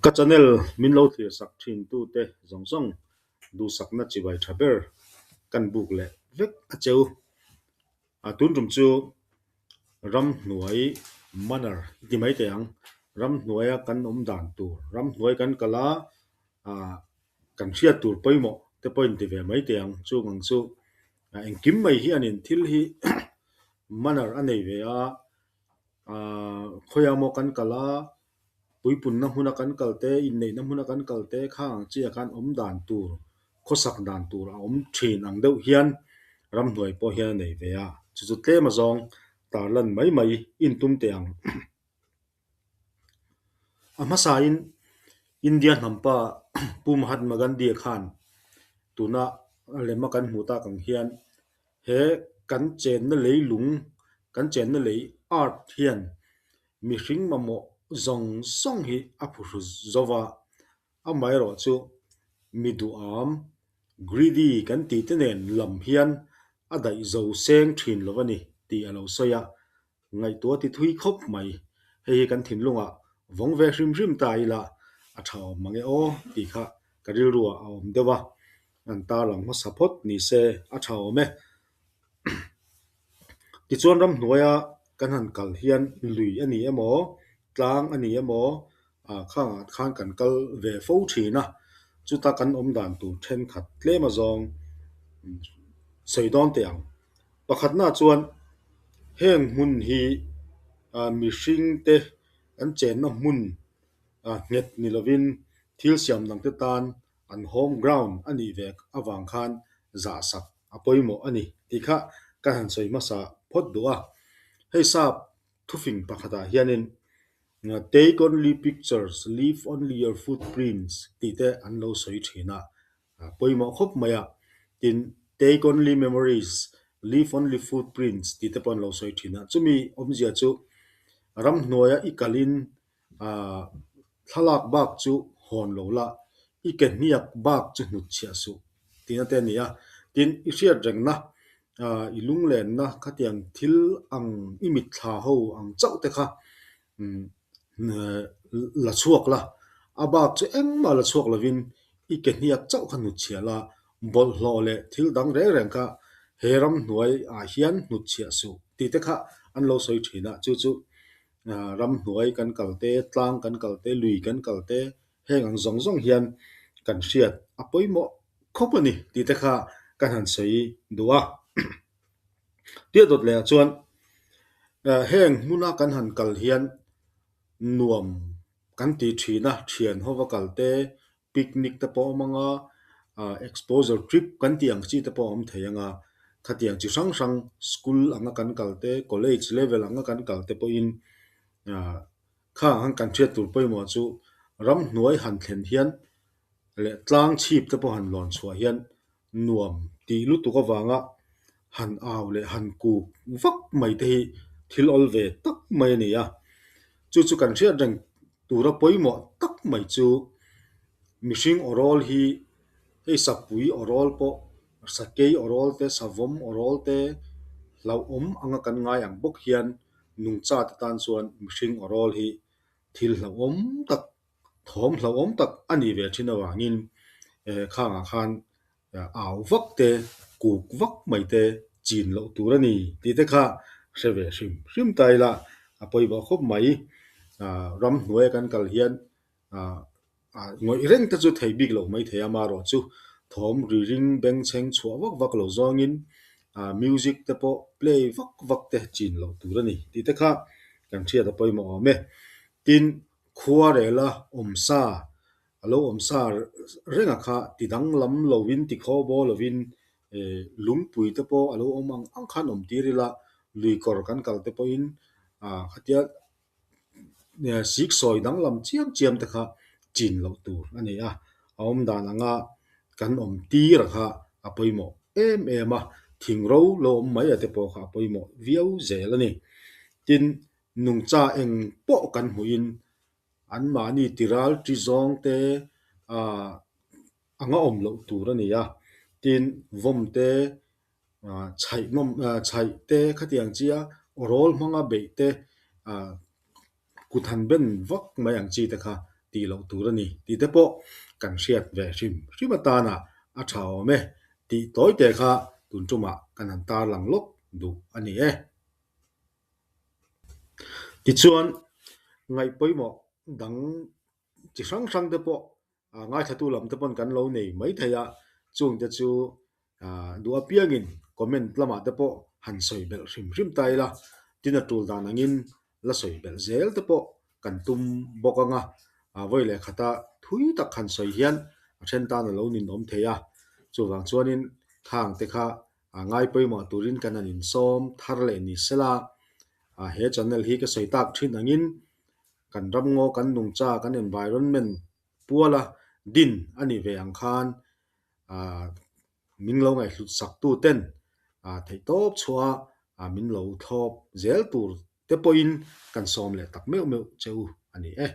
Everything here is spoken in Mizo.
Ka channel min lo thlir sak thin tute zawng zawng duhsakna chibai tha ber kan buk leh vek a cheu. A tun tum chu ramhnuai manner i ti mai teh ang. Ramhnuaia kan awm dan tur, ramhnuai kan kal a, ah kan hriat tur pawimawh te pawh in ti ve mai teh ang. Chung ang chu engkim mai hianin thil hi manner a nei ve a, ah khawiah maw kan kal a, puipunna hmuna kan kal te, inneihna hmuna kan kal te khang ang chiah khan awm dan tur, khawsak dan tur a awm thin ang deuh hian ramhnuai pawh hian a nei ve a, chu chu tlem azawng tarlan mai mai in tum teh ang. A hmasain India hnampa Pu Mahatma Gandhi khan tuna lema kan hmuh tak ang hian he kan chenna leilung, kan chenna lei earth hian mihring mamawh zawng zawng hi a phuhru zo va, amaherawh chu mi duham, greedy, kan tih te nen lam hian a daih zo seng thin lo a ni tih a lo sawi a, Ngaihtuah ti thui khawp mai. Hei hi kan thinlungah vawng ve hrim hrim ta ila a tha awm mang e aw tih kha ka rilruah a awm deuh a, an tarlang hmasa phawt ni se a tha awm e. Tichuan ramhnuaia kan han kal hian lui a ni emaw, tlang a ni emaw ah khangah khan kan kal ve fo thin a, chuta kan awm dan tur thenkhat tlem azawng sawi dawn teh ang. Pakhatna chuan heng hmun hi mihring te an chenna hmun nghet ni lovin thil siam dang te tan an home ground a nih ve avang khan zahsak a pawimawh a ni tih kha ka han sawi hmasa phawt duh a. Hei sap thufing pakhatah hianin Take only pictures, leave only your footprints tih te an lo sawi thin a. Pawimawh khawp mai a, tin take only memories, leave only footprints tih te pawh an lo sawi thin a. Chumi awmzia chu ramhnuaia i kalin ah thlalak bak chu hawn lo la, i ke hniak bak chu hnut chhiah suh tihna te a ni a. Tin, i hriat rengna ah i lunglenna khatiang thil ang i mitthla ho ang chauh te kha umm La chhuak la, a bak chu engmah la chhuak lovin i ke hniak chauh kha hnutchhiah la, bawlhhlawh leh thil dang reng reng kha he ramhnuai ah hian hnutchhiah suh tih te kha an lo sawi thin a, chu chu ramhnuai kan kal te, tlang kan kal te, lui kan kal te heng ang zawng zawng hian kan hriat a pawimawh khawp a ni tih te kha kan han sawi duh a. Tia dawt leh ah chuan heng hmuna kan han kal hian nuam kan ti thin a, thian hova kal te, picnic te pawh a awm ang a, exposure trip kan tih ang chi te pawh a awm thei ang a, khatiang chi hrang hrang school anga kan kal te, college level anga kan kal te pawhin khang ang kan hriat tur pawimawh chu ramhnuai han thlen hian leh tlang chhip te pawh han lawn chhuah hian nuam tih lutuk avanga han au leh han kuk vak mai te hi thil awl ve tak mai a ni a. Chu chu kan hriat reng tura pawimawh tak mai chu mihring aw rawl hi hei sapui aw rawl pawh sakei aw rawl te savawm aw rawl te hlauhawm anga kan ngai ang bawk hian nungcha te tan chuan mihring aw rawl hi thil hlauhawm tak Thawm hlauhawm tak a nih ve thin avangin khangah khan au vak te, kuk vak mai te chin loh tur a ni tih te kha hre ve hrim hrim ta ila a pawimawh khawp mai. Ramhnuaia kan kal hian ngawih reng te chu thei bik loh mai thei a, amaherawhchu thawm ri ring bengchheng chhuah vak vak lo zawngin music te pawh play vak vak te chin loh tur a ni tih te kha kan hriat a pawimawh awm e. Tin, Khua rela awm sa, a lo awm sa reng a kha ti danglam lovin, ti khaw baw lovin lungpui te pawh a lo awm ang ang khan awm tir ila, lui kawr kan kal te pawhin khatia sik sawi danglam chiam chiam te kha chin loh tur a ni a, a awm dan anga kan awm tir a kha a pawimawh em em a, thing ro lo awm mai a te pawh kha a pawimawh viau zel a ni. Tin, Nungcha eng pawh kan hmuhin anmahni tiral ṭi zawng te ah anga awm loh tur a ni a, tin vawm te ah chhaih nawm ah chhaih te khatiang chia aw rawl hmanga beih te ah kut han ben vak mai ang chi te kha tih loh tur a ni tih te pawh kan hriat ve hrim hrim atana a tha awm e tih tawi te kha tun tumah kan han tarlang lawk duh a ni e. Tichuan, ngaih pawimawh dang chi hrang hrang te pawh ngaithlatu lam te pawn kan lo nei mai thei a, chung te chu duh apiangin comment lamah te pawh han sawi belh hrim hrim ta ila, tin a tul dan angin la sawi belh zel te pawh kan tum bawk ang a, vawi leh khata thui tak han sawi hian a then tan a lo ninawm thei a, chuvang chuanin khang te kha ngai pawimawh turin kan han insawm thar leh ni sela, he channel hi ka sawi tak thin angin kan ramngaw, kan nungcha, kan environment puala din a nih ve ang khan min lo ngaihhlut sak tu ten theihtawp chhuah a min lo thlawp zel tur te pawhin kan sawm leh tak meuh meuh che u a ni e.